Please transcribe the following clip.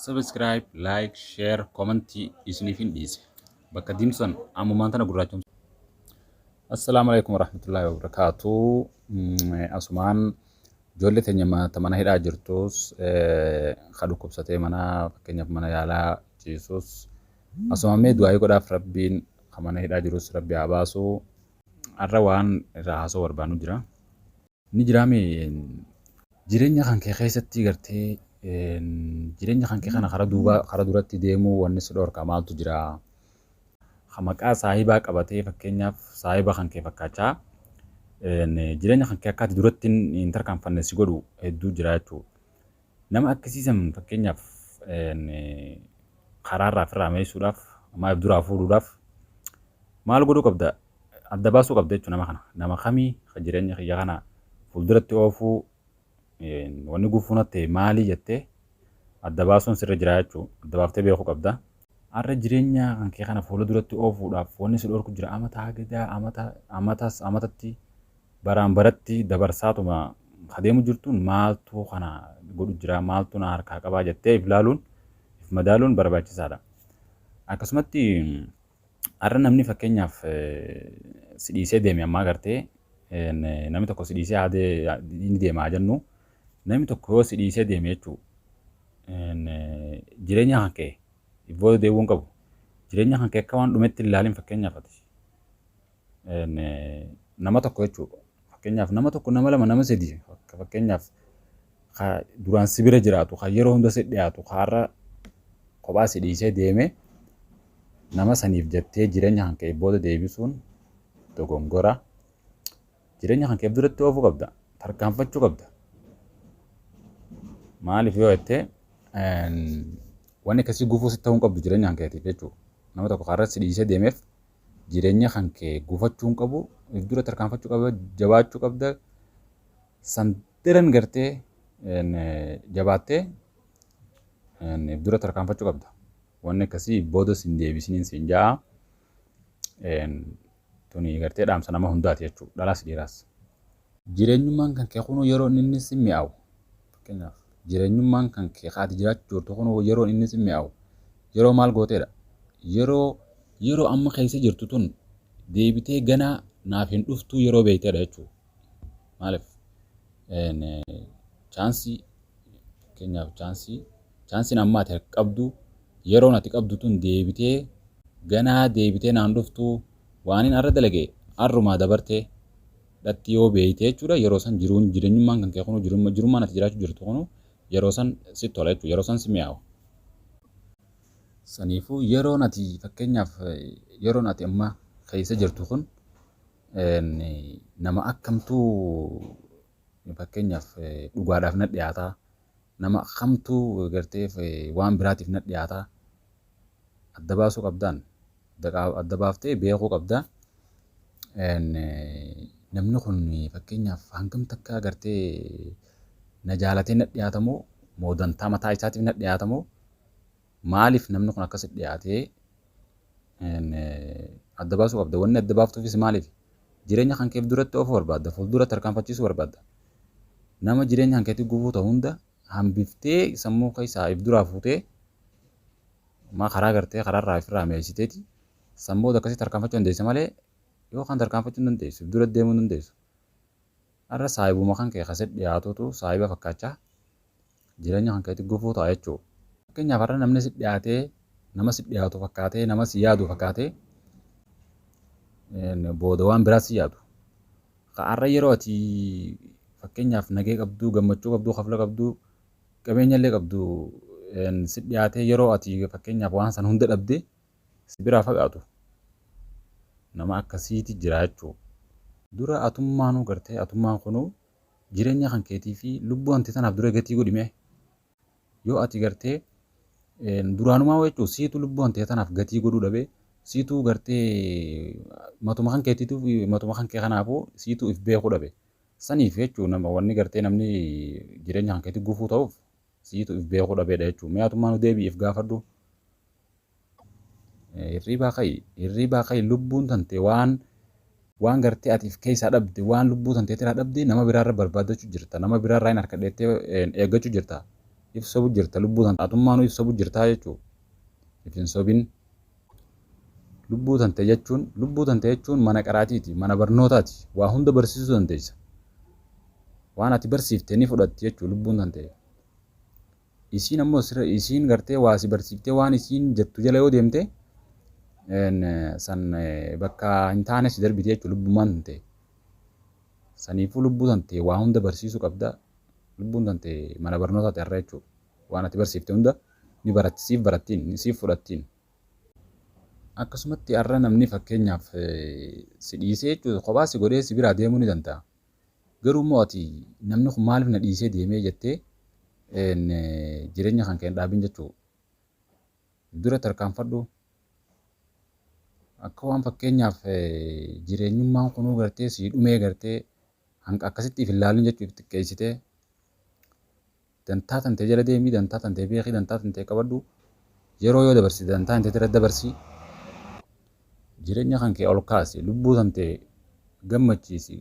Subscribe, like, share, comment isiniif hin dhiise. Bakka diimtu san ammumaan tana gurraachomsa. Assalaamu alaikum warahmatullahi wabarakatuh. Asumaan ijoollee teenya ta mana hidhaa jirtus, ka dhukkubsatee mana, fakkeenyaaf, mana yaalaa ciisus, asumaan mee du'aayii godhaaf. Rabbiin ka mana hidhaa jirus Rabbi haa baasu. Har'a waan irraa haasa'uu barbaannu jira. Ni jiraame jireenya kan kee keessatti gartee jireenya kan kee kana karaa duubaa karaa duratti deemuu wanni si dhorka maaltu jira? Ka maqaa saahibaa qabatee, fakkeenyaaf, saahiba kan kee fakkaachaa jireenya kan kee akka ati duratti hin tarkaanfanne si godhu hedduu jira jechuudha. Nama akkasiisan, fakkeenyaaf, karaarraa ofirraa meessuudhaaf, maaliif duraa fuudhuudhaaf maal godhuu qabda? Adda baasuu qabda jechuudha nama kana. Nama kamii ka jireenya kiyya kana fuulduratti oofuu wanni gufuu natti ta'e maalii jettee adda baasuun sirra jira jechuudha. Adda baaftee beekuu qabda. Har'a jireenya kan kee kana fuula duratti oofuudhaaf wanni si dhorku jira. Amata hagadaa amata amatas amatatti baraan baratti dabarsaatuma adeemu jirtuun maaltu kana godhu jira, maaltu na harkaa qabaa jettee if laaluun, if madaaluun barbaachisaadha. Akkasumatti har'a namni, fakkeenyaaf, si dhiisee deeme, ammaa gartee namni tokko si dhiisee haadee inni deemaa jennu, namni tokko yoo si dhiisee deeme jechuudha, jireenya kan kee if booda deebi'uu hin qabu. Jireenya kan kee akka waan dhumetti hin ilaalin. Fakkeenyaaf, ati nama tokko jechuudha. Fakkeenyaaf, nama tokko, nama lama, nama sadi, fakkeenyaaf, ka duraan si bira jiraatu, ka yeroo hunda si dhiyaatu, ka har'a kophaa si dhiisee deeme, nama saniif jettee jireenya kan kee booda deebisuun dogongora. Jireenya kan kee duratti oofuu qabda. Tarkaanfachuu qabda. Maaliif yoo jettee, wanni akkasii gufuu sitti ta'uu hin qabdu jireenya kan keetiif jechuudha. Nama tokko karra si dhiisee deemeef jireenya kan kee gufachuu hin qabu. If dura tarkaanfachuu qabda, jabaachuu qabda. San daran gartee jabaattee if dura tarkaanfachuu qabda. Wanni akkasii booda sin deebisiniin siin ja'a. Tuni gartee dhaamsa nama hundaati jechuudha. Dhalaas dhiiraas. Jireenyummaan kan kee kunuu yeroo inni si mi'aawu, fakkeenyaaf, jireenyummaan kan kee ati jiraachuu jirtu kunuu yeroo inni si mi'aawu yeroo maal gooteedha? Yeroo amma keessa jirtu tun deebitee ganaa naaf hin dhuftuu yeroo beekteedha jechuudha. Maaliif chance, fakkeenyaaf, chanceiin amma ati qabdu, yeroon ati qabdu tun deebitee ganaa deebitee naan dhuftuu, waan hin har'a dalage har'umaa dabartee dhatti yoo beeyte jechuudha, yeroo san jiruun jireenyummaan kan kee kunu, jirummaan ati jiraachuu jirtu kunu, yeroo san si tola jechuudha, yeroo san si mi'aawa. Saniifuu yeroon ati, fakkeenyaaf, yeroon ati amma keessa jirtu kun nama akkamtuu, fakkeenyaaf, dhugaadhaaf na dhiyaataa, nama kamtuu gartee waan biraatiif na dhiyaataa, adda baasuu qabdaan, adda baaftee beekuu qabda. Namni kun, fakkeenyaaf, hangam takka gartee na jaalatee na dhiyaatamoo, moo dantaa mataa isaatiif na dhiyaatamoo, maaliif namni kun akkasitti dhiyaatee adda baasuu qabda. Wanni adda baaftuufis maaliif? Jireenya kan keef duratti oofuu barbaadda, fuuldura tarkaanfachiisuu barbaadda. Nama jireenya kan keetti gufuu ta'u hunda hambiftee, sammuu keessaa if duraa fuutee, maa karaa gartee karaarraa ifirraa meessiteeti sammuu akkasii tarkaanfachuu dandeessa malee, yookaan tarkaanfachuu hin dandeessu, if dura deemuu hin dandeessu. Har'a saahibuma kan kee kasit dhiyaatutu saahiba fakkaachaa jireenya kan keetti gufuu ta'a jechuudha. Fakkeenyaaf, har'a namni si dhiyaatee, nama si dhiyaatu fakkaatee, nama si yaadu fakkaatee, booda waan biraa si yaadu. Har'a yeroo ati, fakkeenyaaf, nagee qabdu, gammachuu qabdu, kafla qabdu, qabeenya illee qabdu si dhiyaatee, yeroo ati, fakkeenyaaf, waan san hunda dhabde si biraa fagaatu. Nama akkasiiti jira jechuudha. Dura atummaanuu gartee atummaan kunuu jireenya kan keetii fi lubbuu anti tanaaf dura gatii godhime. Yoo ati gartee duraanumaa jechuun siitu lubbuu antee tanaaf gatii godhuu dhabee, siituu gartee matuma kan keetiitu, matuma kan kee kanaafuu siituu if beekuu dhabe. Saniif jechuun nama wanni gartee namni jireenya kan keetii gufuu ta'uuf siitu if beekuu dhabeedha jechuudha. Mee atummaanuu deebii if gaafadhu. Hirriibaa ka'i, hirriibaa ka'i. Lubbuun tante waan gartee ati if keessaa dhabde, waan lubbuu tanteetirraa dhabde, nama biraarra barbaaddachuu jirta, nama biraarraa hin harkadheettee eeggachuu jirta. If sobu jirta lubbuu tante atummaanuu if sobu jirtaa jechuu. If hin sobin. Lubbuu tante jechuun lubbuu tante jechuun mana qaraatiiti, mana barnootaati. Waa hunda barsiisuu dandeessa. Waan ati barsiifte ni fudhatti jechuu lubbuun tante. Isiin ammoo sirra isiin gartee waa si barsiiftee waan isiin jettu jala yoo deemte san bakka hin taane si darbiti jechuudha lubbummaan tante. Saniifuu lubbuu tante waa hunda barsiisuu qabda. Lubbuun tante mana barnootaati har'a jechuudha. Waan ati barsiifte hunda ni baratti siif barattiin siif fudhattiin. Akkasumatti har'a namni fakkeenyaaf si dhiisee jechuudha kophaa si godhee si biraa deemuu ni danda'a. Garuu immoo ati namni kun maaliif na dhiisee deemee jettee jireenya kan kee hin dhaabin jechuudha. Dura tarkaanfadhu. Akka waan fakkeenyaaf jireenyummaan kunuu gartee sii dhumee gartee hanqa akkasitti if hin laalin jechuuf xiqqeessitee dantaa tantee jala deemii dantaa tantee beekii dantaa tantee qabadhu yeroo yoo dabarsite dantaa tantee irra dabarsii jireenya kan kee ol kaasi lubbuu tantee gammachiisi.